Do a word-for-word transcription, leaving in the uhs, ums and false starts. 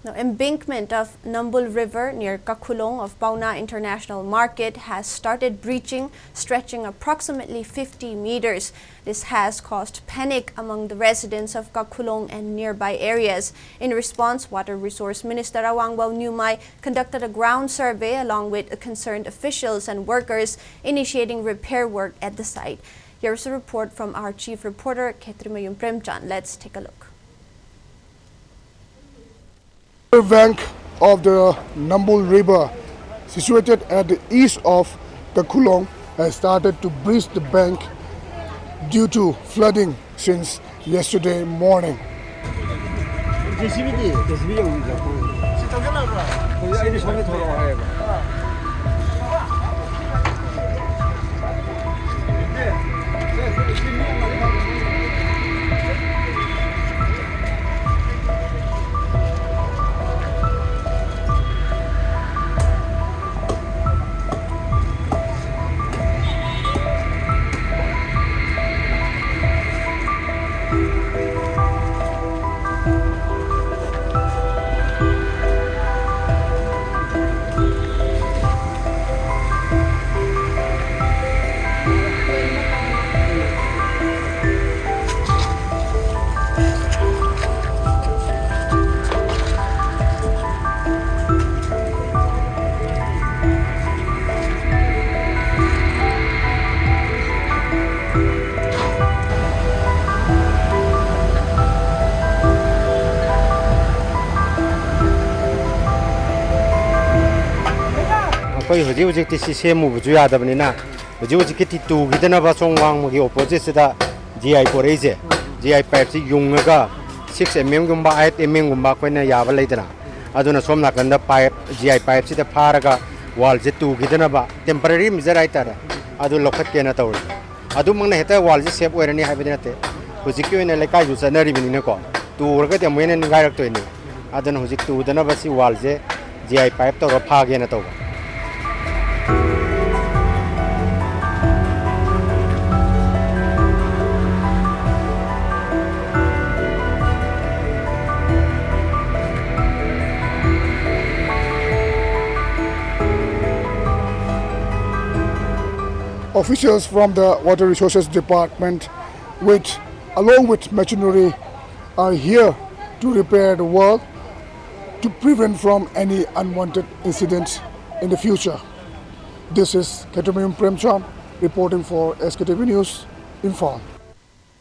The embankment of Nambul River near Kakhulong of Paona International Market has started breaching, stretching approximately fifty meters. This has caused panic among the residents of Kakhulong and nearby areas. In response, Water Resource Minister Awangbaw Newmai conducted a ground survey along with concerned officials and workers, initiating repair work at the site. Here's a report from our chief reporter, Khetrimayum Premchand. Let's take a look. River bank of the Nambul River, situated at the east of Kakhulong, has started to breach the bank due to flooding since yesterday morning. ꯑꯩꯈꯣꯏ ꯍꯧꯖꯤꯛ ꯍꯧꯖꯤꯛꯇꯤ ꯁꯤ ꯁꯦꯝꯃꯨꯕꯁꯨ ꯌꯥꯗꯕꯅꯤꯅ, ꯍꯧꯖꯤꯛ ꯍꯧꯖꯤꯛꯀꯤ T ꯇꯨꯈꯤꯗꯅꯕ ꯁꯣꯝ ꯋꯥꯡꯃꯒꯤ ꯑꯣꯄꯣꯖꯤꯠꯁꯤꯗ G ꯑꯥꯏ ꯄꯣꯔꯛꯏꯁꯦ, G ꯑꯥꯏ ꯄꯥꯏꯞꯁꯤ ꯌꯨꯡꯉꯒ six M ꯑꯦꯝꯒꯨꯝꯕ, eight M ꯑꯦꯝꯒꯨꯝꯕ ꯑꯩꯈꯣꯏꯅ ꯌꯥꯕ ꯂꯩꯗꯅ, ꯑꯗꯨꯅ ꯁꯣꯝ ꯅꯥꯀꯟꯗ ꯄꯥꯏꯞ, ꯖꯤ ꯑꯥꯏ ꯄꯥꯏꯞꯁꯤꯗ ꯐꯥꯔꯒ ꯋꯥꯜꯁꯦ ꯇꯨꯈꯤꯗꯅꯕ temporary measure ꯍꯥꯏꯇꯥꯔꯦ, ꯑꯗꯨ ꯂꯧꯈꯠꯀꯦꯅ ꯇꯧꯔꯤ꯫ ꯑꯗꯨꯃꯛꯅ ꯍꯦꯛꯇ ꯋꯥꯜꯁꯦ ꯁꯦꯞ ꯑꯣꯏꯔꯅꯤ ꯍꯥꯏꯕꯗꯤ ꯅꯠꯇꯦ꯫ ꯍꯧꯖꯤꯛꯀꯤ ꯑꯣꯏꯅ ꯂꯩꯀꯥꯏꯁꯨ ꯆꯠꯅꯔꯤꯕꯅꯤꯅꯀꯣ, ꯇꯨꯔꯒꯗꯤ ꯑꯃꯨꯛ ꯍꯦꯟꯅ ꯅꯤꯡꯒꯥꯏꯔꯛꯇꯣꯏꯅꯤ꯫ ꯑꯗꯨꯅ ꯍꯧꯖꯤꯛ ꯇꯨꯗꯅꯕ ꯁꯤ ꯋꯥꯜꯁꯦ ꯖꯤ ꯑꯥꯏ ꯄꯥꯏꯞ ꯇꯧꯔ ꯐꯥꯒꯦꯅ ꯇꯧꯕ꯫ Officials from the Water Resources Department, with, along with machinery, are here to repair the well to prevent from any unwanted incidents in the future. This is Khetromyung Premchand reporting for S K T V News, Imphal.